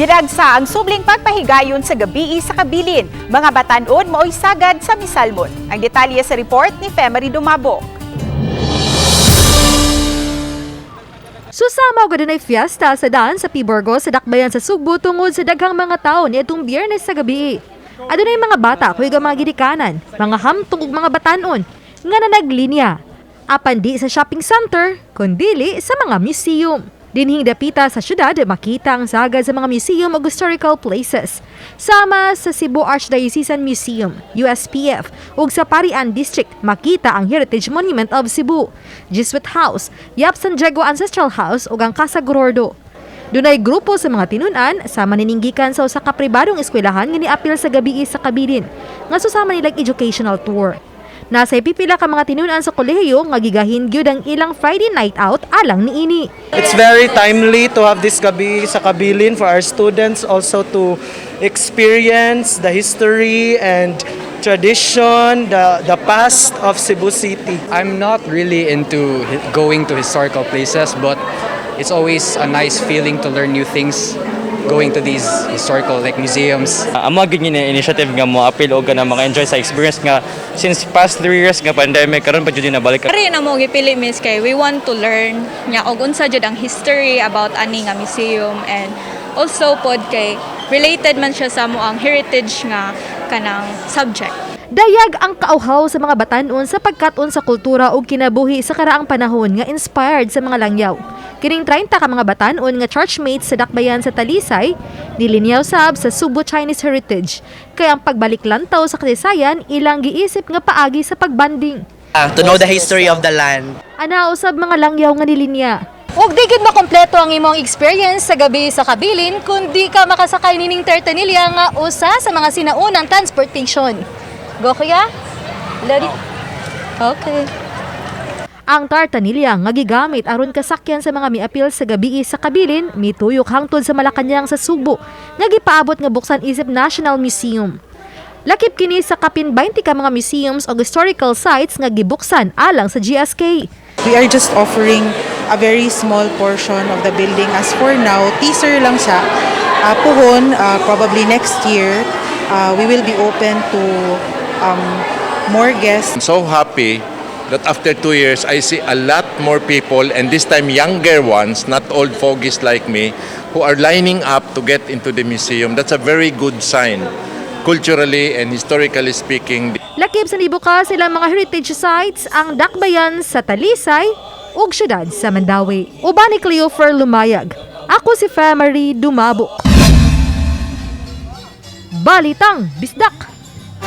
Gidagsa ang subling pagpahigayon sa Gabii sa Kabilin. Mga batanon maoy sagad sa misalmon. Ang detalye sa report ni Femery Dumabok. Susama og adunay fiesta sa daan sa P. Burgos sa Dakbayan sa Sugbo tungod sa daghang mga tawo niadtong Biyernes sa gabi. Adunay mga bata kuyog ang mga ginikanan, mga hamtong ug mga batanon nga nanaglinya. Apan di sa shopping center, kundili sa mga museum. Dinhing dapita sa syudad, makita ang sagad sa mga museum ug historical places. Sama sa Cebu Archdiocesan Museum, USPF, ug sa Parian District, makita ang Heritage Monument of Cebu, Jesuit House, Yap San Diego Ancestral House ug ang Casa Gorordo. Dunay grupo sa mga tinunan sa manininggikan sa usa ka pribadong eskwelahan nga niapil sa Gabii sa Kabilin nga susama nilang educational tour. Nasa pipila ka mga tinunan sa kolehiyo nga gigahin gyud ang ilang Friday night out alang niini. It's very timely to have this Gabi sa Kabilin for our students also to experience the history and tradition, the past of Cebu City. I'm not really into going to historical places, but it's always a nice feeling to learn new things going to these historical, like, museums. Amo gyud ni initiative nga mo apil og na maka-enjoy sa experience nga since past 3 years nga pandemic, karon pa jud nabalik. Kari na mo gipili, miss, kay we want to learn nya og unsa jud ang history about ani nga museum and also pod kay related man siya sa mo ang heritage nga kanang subject. Dayag ang kauhaw sa mga batanon sa pagkat-on sa kultura ug kinabuhi sa karaang panahon nga inspired sa mga langyaw. Kining 30 ka mga batanon nga churchmates sa Dakbayan sa Talisay, nilinyaw sab sa Sugbo Chinese Heritage. Kay ang pagbalik lantaw sa kasaysayan ilang giisip nga paagi sa pagbanding. To know the history of the land. Ana usab mga langyaw nga nilinya. Ug di gid makompleto ang imong experience sa Gabi sa Kabilin kung di ka makasakay nining tartanilla nga usa sa mga sinaunang transportation. Go, kuya? Ready? Okay. Ang tartanilla nga gigamit aron kasakyan sa mga miapil sa Gabii sa Kabilin mituyok hangtod sa Malacañang sa Sugbo nga gipaabot nga buksan isip National Museum. Lakip kini sa kapin 20 ka mga museums o historical sites nga gibuksan alang sa GSK. We are just offering a very small portion of the building as for now. Teaser lang siya. Puhon, probably next year, we will be open to more guests. I'm so happy that after 2 years, I see a lot more people, and this time younger ones, not old fogies like me, who are lining up to get into the museum. That's a very good sign, culturally and historically speaking. Lakip sa nibukas ilang mga heritage sites ang Dakbayan sa Talisay ug syudad sa Mandaue. Uban ni Cleofer Lumayag. Ako si Femery Dumabok. Balitang Bisdak.